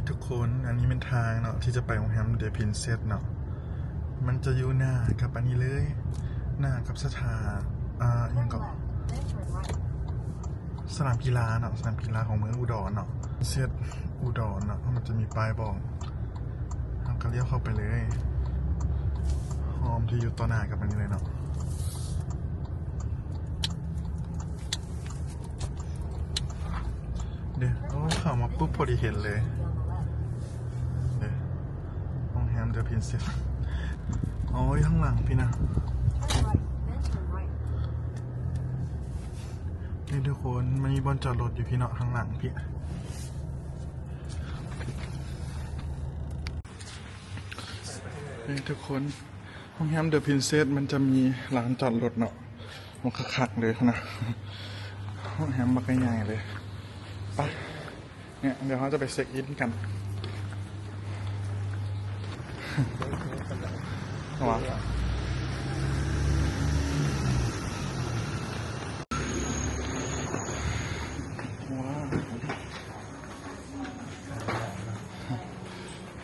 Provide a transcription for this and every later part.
ທຸກຄົນ ອັນນີ້ແມ່ນທາງເນາະ ທີ່ຈະໄປໂຮງແຮມ The Princess ເນາະ. ມັນຈະຢູ່ໜ້າກັບອັນນີ້ເລີຍ ໜ້າກັບສະຖາ ອ່າ ອີ່ຫຍັງເກາະ ສະໜາມກິລາເນາະ ສະໜາມກິລາຂອງເມືອງອຸດອນເນາະ ເຊດອຸດອນເນາະ. ມັນຈະມີປ້າຍບອກ ເຮົາກໍລ້ຽວເຂົ້າໄປເລີຍ. ຫ້ອງທີ່ຢູ່ຕໍ່ໜ້າກັບອັນນີ້ເລີຍເນາະ. ເດ້ ໂອ້ ເຂົ້າມາປຸບພໍດີເຫັນເລີຍເດ້ ໂຮງແຮມ The Princess. ໂອ້ຍ ທາງຫຼັງພີ້ນະ ນີ້ທຸກຄົນ ມັນມີບ່ອນຈອດລົດຢູ່ພີ້ເນາະ ທາງຫຼັງພີ້. ນີ້ທຸກຄົນ ໂຮງແຮມ The Princess ມັນຈະມີລານຈອດລົດເນາະ ມັນຄັກໆເລີຍນະ ໂຮງແຮມບັກໃຫຍ່ເລີຍ. ໄປ ເນຍ ດຽວເຮົາຈະໄປເຊັກອິນກັນ ວ້າວ ວ້າວ.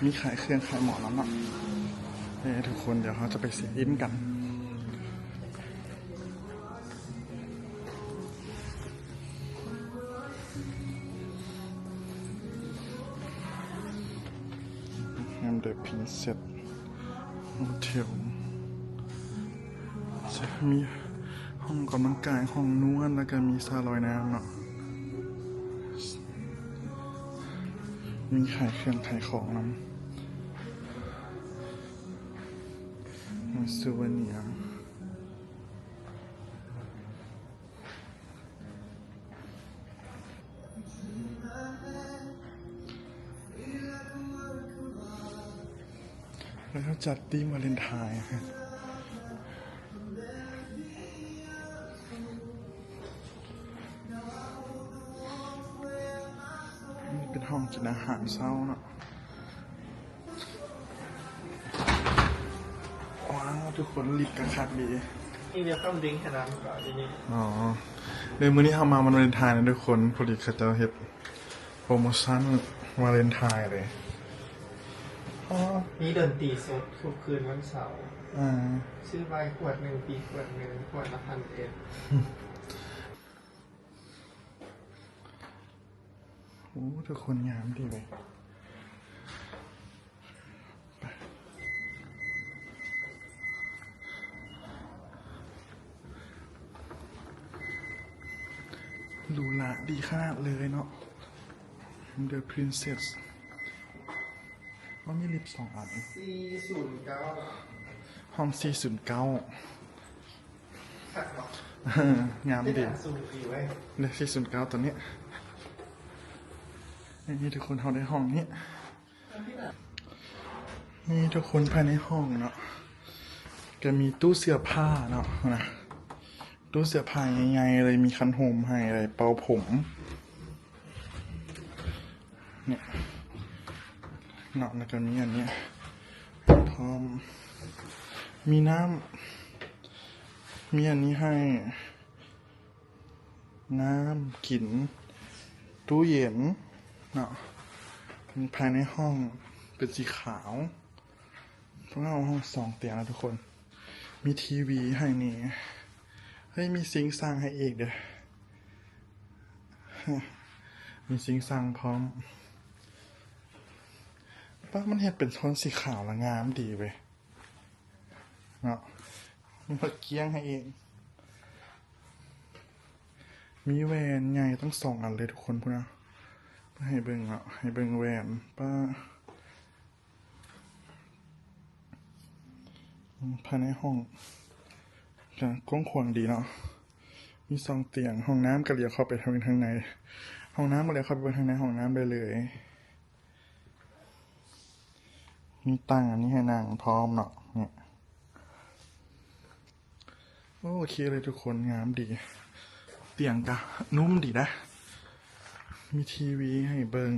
ມີຂາຍເຄື່ອງຂາຍໝໍ້ນຳເນາະ. ເອີ ທຸກຄົນ ດຽວເຮົາຈະໄປເຊັກອິນກັນ. ໂຮງແຮມ The Princess Hotel ຈະມີຫ້ອງອອກກຳລັງກາຍ, ຫ້ອງນວດ ແລ້ວກໍມີສະລອຍນ້ຳເນາະ. ມີຂາຍເຄື່ອງຂາຍຂອງນຳ ມີຊູເວເນຍ. ແລ້ວຈັດທີມວາເລັນທາຍ. ນີ້ເປັນຫ້ອງກິນອາຫານເຊົ້າເນາະ. ວ້າວ ທຸກຄົນ ລິບກໍຄັກດີ. ນີ້ welcome drink ໃຫ້ນຳກໍຢູ່ນີ້. ອໍ ໃນມື້ນີ້ເຮົາມາວັນວາເລັນທາຍນະທຸກຄົນ ພໍດີເຂົາເຈົ້າເຮັດໂປຣໂມຊັນວາເລັນທາຍເລີຍ. ອໍ ມີດົນຕີສົດທຸກຄືນວັນເສົາ. ອ່າ ຊື້ໄວນຂວດໜຶ່ງ ຟຣີຂວດໜຶ່ງ ຂວດລະພັນເອັດ. ໂອ້ ທຸກຄົນ ງາມດີເວີຍ. ຫຼູຫຼາດີຂະໜາດເລີຍເນາະ The Princess. ມັນມີລິບສອງອັນ ສີ່ສູນເກົ້າ ຫ້ອງສີ່ສູນເກົ້າ. ຄັກເນາະ ເອີ ງາມດີ ເດ້ ສີ່ສູນເກົ້າຕົວນີ້. ນີ້ທຸກຄົນ ເຮົາໄດ້ຫ້ອງນີ້ ນີ້ທຸກຄົນ ພາຍໃນຫ້ອງເນາະ ກໍມີຕູ້ເສື້ອຜ້າເນາະ ນະ ຕູ້ເສື້ອຜ້າໃຫຍ່ໆເລີຍ ມີຄັນຮົ່ມໃຫ້ເລີຍ ເປົ່າຜົມ. ນີ້ເນາະ ແລ້ວກໍມີອັນນີ້ພ້ອມ ມີນ້ຳ ມີອັນນີ້ໃຫ້ ນ້ຳກິນ ຕູ້ເຢັນເນາະ. ພາຍໃນຫ້ອງເປັນສີຂາວ. ພວກເຮົາຫ້ອງສອງຕຽງນະທຸກຄົນ ມີທີວີໃຫ້ນີ້. ເຮີ້ຍ ມີຊິງຊັງໃຫ້ອີກເດີ້. ມີຊິງຊັງພ້ອມ. ປ້າ ມັນເຮັດເປັນໂທນສີຂາວລະງາມດີເວີຍເນາະ. ມີພະກ້ຽງໃຫ້ອີກ. ມີແວ່ນໃຫຍ່ຕັ້ງສອງອັນເລີຍທຸກຄົນ ພຸ້ນນະ. ໃຫ້ເບິ່ງເນາະ ໃຫ້ເບິ່ງແວ່ນ. ປ້າ ພາຍໃນຫ້ອງກະກວ້າງຂວາງດີເນາະ. ມີສອງຕຽງ. ຫ້ອງນ້ຳກະຫຼຽວເຂົ້າໄປເບິ່ງທາງໃນ. ຫ້ອງນ້ຳກະຫຼຽວເຂົ້າໄປເບິ່ງທາງໃນຫ້ອງນ້ຳໄດ້ເລີຍ. ມີຕັ່ງອັນນີ້ໃຫ້ນັ່ງພ້ອມເນາະ. ນີ້ ໂອເຄເລີຍທຸກຄົນ ງາມດີ. ຕຽງກະນຸ້ມດີນະ. ມີທີວີໃຫ້ເບິ່ງ.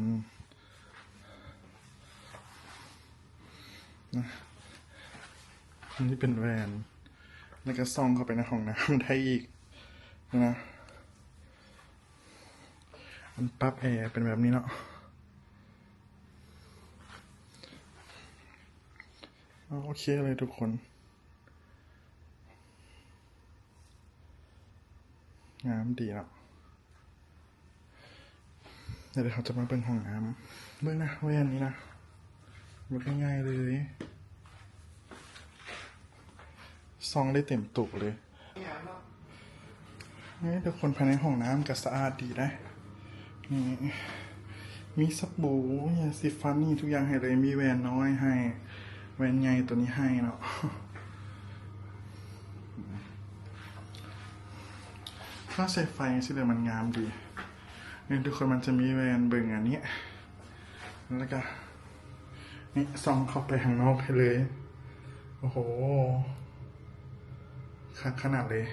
ນະ ນີ້ເປັນແວ່ນ ແລ້ວກໍສ່ອງເຂົ້າໄປໃນຫ້ອງນ້ຳໄດ້ອີກນະ. ອັນປັບແອເປັນແບບນີ້ເນາະ. ໂອເຄເລີຍທຸກຄົນ ງາມດີເນາະ. ແລ້ວດຽວເຮົາຈະມາເບິ່ງຫ້ອງນ້ຳ. ເບິ່ງນະ ແວ່ນນີ້ນະ ບັກໃຫຍ່ເລີຍ ສ່ອງໄດ້ເຕັມໂຕເລີຍ. ນີ້ທຸກຄົນ ພາຍໃນຫ້ອງນ້ຳກໍສະອາດດີໄດ໋. ນີ້ ມີສະບູ ມີຢາສີຟັນ ມີທຸກຢ່າງໃຫ້ເລີຍ. ມີແວ່ນນ້ອຍໃຫ້ ແວ່ນໃຫຍ່ໂຕນີ້ໃຫ້ເນາະ. ຖ້າໃສ່ໄຟຈັ່ງຊີ້ແຫຼະ ມັນງາມດີ. ນີ້ທຸກຄົນ ມັນຈະມີແວ່ນເບິ່ງອັນນີ້ ແລ້ວກະນີ້ ສ່ອງເຂົ້າໄປຂ້າງນອກໃຫ້ເລີຍ. ໂອ້ໂຫ ຄັກຂະໜາດເລີຍ.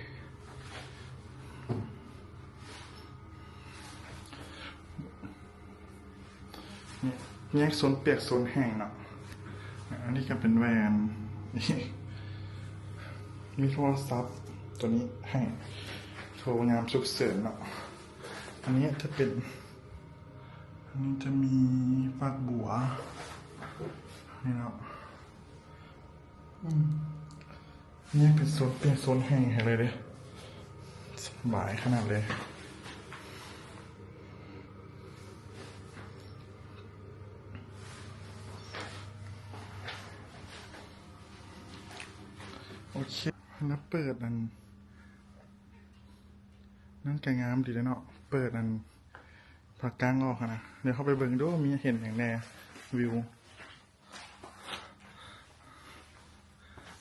ນີ້ ແຍກໂຊນປຽກໂຊນແຫ້ງເນາະ. ອັນນີ້ກໍເປັນແວ່ນ ມີໂທລະສັບໂຕນີ້ໃຫ້ໂທຍາມສຸກເສີນເນາະ. ອັນນີ້ຈະເປັນ ອັນນີ້ຈະມີຝັກບົວນີ້ເນາະ. ອືມ ແຍກເປັນໂຊນ ເປັນໂຊນແຫ້ງໃຫ້ເລີຍເດ້ ສະບາຍຂະໜາດເລີຍ. ໂອເຄ ແລ້ວເປີດອັນນັ້ນກໍງາມດີເດ້ເນາະ. ເປີດອັນ ພາກາງອອກຫັ້ນນະ. ດຽວເຮົາໄປເບິ່ງດູ ມີເຫັນຫຍັງແດ່ ວິວ.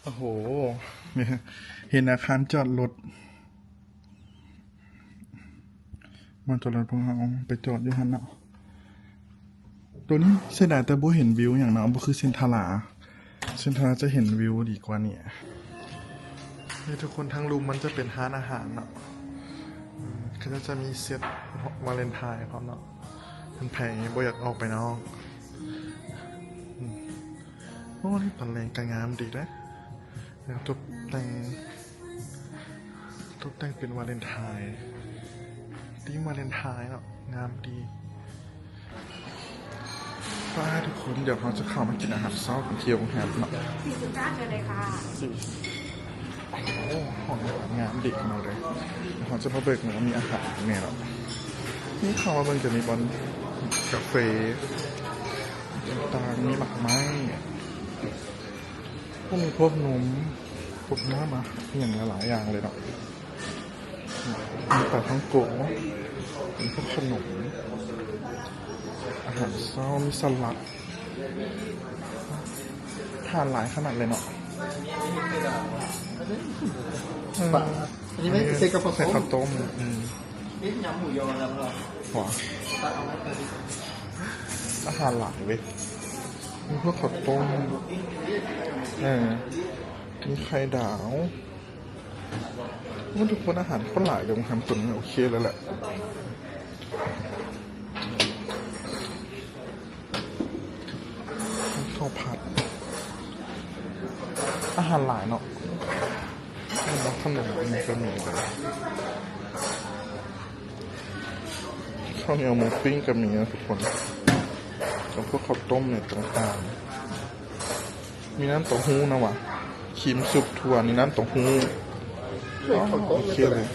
ໂອ້ໂຫ ເຫັນອາຄານຈອດລົດ. ບ່ອນຈອດລົດພວກເຮົາໄປຈອດຢູ່ຫັ້ນເນາະ. ໂຕນີ້ເສຍດາຍແຕ່ບໍ່ເຫັນວິວຫຍັງເນາະ ບໍ່ຄືເຊັນທາລາ. ເຊັນທາລາຈະເຫັນວິວດີກວ່ານີ້. ນີ້ທຸກຄົນ ທາງລຸ່ມມັນຈະເປັນຮ້ານອາຫານເນາະ. ອືມ ເຂົາເຈົ້າຈະມີເຊັດວາເລັນທາຍພ້ອມເນາະ ເພິ່ນໃຜບໍ່ຢາກອອກໄປນອກ. ອືມ ໂອ້ ນີ້ຕອນແລງກໍງາມດີເດ້. ແລ້ວຕົກແຕ່ງ ຕົກແຕ່ງເປັນວາເລັນທາຍ ທີມວາເລັນທາຍເນາະ ງາມດີ. ໄປທຸກຄົນ ດຽວເຮົາຈະເຂົ້າມາກິນອາຫານເຊົ້າກັນທີ່ໂຮງແຮມເນາະ. ສີ່ສິບເກົ້າ ເຊີນເລີຍຄ່ະ. ໂອ້ ຫ້ອງອາຫານງາມດີຂະໜາດເລີຍ. ເຮົາຈະມາເບິ່ງວ່າມີອາຫານຫຍັງແດ່ເນາະ. ນີ້ເຂົ້າມາເບິ່ງ ຈະມີບ່ອນກາເຟຕ່າງໆ ມີໝາກໄມ້ ພວກ ມີພວກນົມ ພວກນ້ຳ ອາຫານ ອີ່ຫຍັງຫຼາຍໆຢ່າງເລີຍເນາະ. ມີປາທ່ອງໂກ ມີພວກຂະໜົມ ອາຫານເຊົ້າ ມີສະຫຼັດ ອາຫານຫຼາຍຂະໜາດເລີຍເນາະ. ເອີ ອັນນີ້ ອັນນີ້ ໃສ່ກັບ ໃສ່ ເຂົ້າ ເຂົ້າຕົ້ມ ຕົ້ມ. ອືມ ນີ້ຍຳໝູຢໍແລ້ວເນາະ. ຫວາ ອາຫານຫຼາຍເວີຍ. ມີພວກເຂົ້າຕົ້ມ ເອີ ມີໄຂ່ດາວ. ໂອ້ ທຸກຄົນ ອາຫານຄົນຫຼາຍເລີຍ ມັນທຳຕົວນີ້ໂອເຄເລີຍແຫຼະ. ເຂົ້າຜັດ ອາຫານຫຼາຍເນາະ. ເຫັນບໍ່ ຂະໜົມອັນນີ້ກໍມີ ເຂົ້າໜຽວໝູປີ້ງກໍມີນະທຸກຄົນ ກັບພວກເຂົ້າຕົ້ມນີ້ຕ່າງໆ. ມີນ້ຳເຕົ້າຫູ້ນະຫວາ ຄຣີມຊຸບຖົ່ວ ນີ້ນ້ຳເຕົ້າຫູ້. ໂອເຄເລີຍ.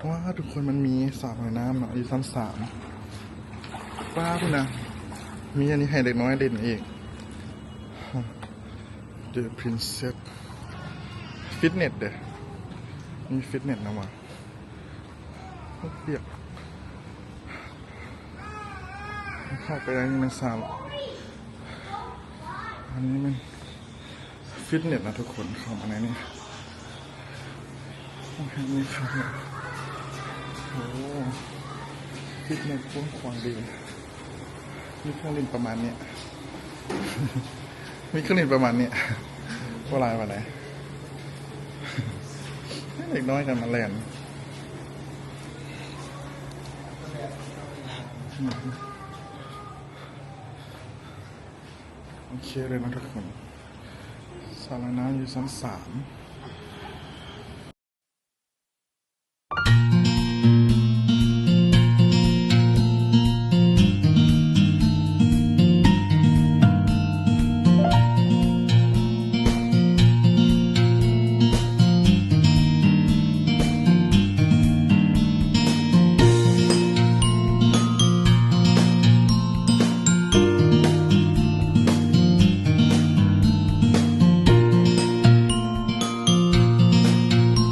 ວ້າ ທຸກຄົນ ມັນມີສະວ່າຍນ້ຳເນາະ ຢູ່ຊັ້ນສາມ. ປ້າ ພຸ້ນນະ ມີອັນນີ້ໃຫ້ເດັກນ້ອຍຫຼິ້ນອີກ. ເດີພຣິນເຊັດ ຟິດເນັດເດ້ ມີຟິດເນັດນະຫວາ. ປຽກ ເຂົ້າໄປໃນນີ້ແມ່ນສາ ອັນນີ້ແມ່ນ ຟິດເນັດນະທຸກຄົນ ເຂົ້າມາໃນນີ້ ໂອ້ ມີຄັກເນາະ. ໂອ້ ຟິດເນັດກວ້າງຂວາງດີ ມີເຄື່ອງຫຼິ້ນປະມານນີ້ ມີເຄື່ອງຫຼິ້ນປະມານນີ້ ບໍ່ຫຼາຍປານໃດ. ເດັກນ້ອຍກໍມາແລ່ນ ໂອເຄເລີຍເນາະທຸກຄົນ. ສະລະນ້ຳຢູ່ຊັ້ນສາມ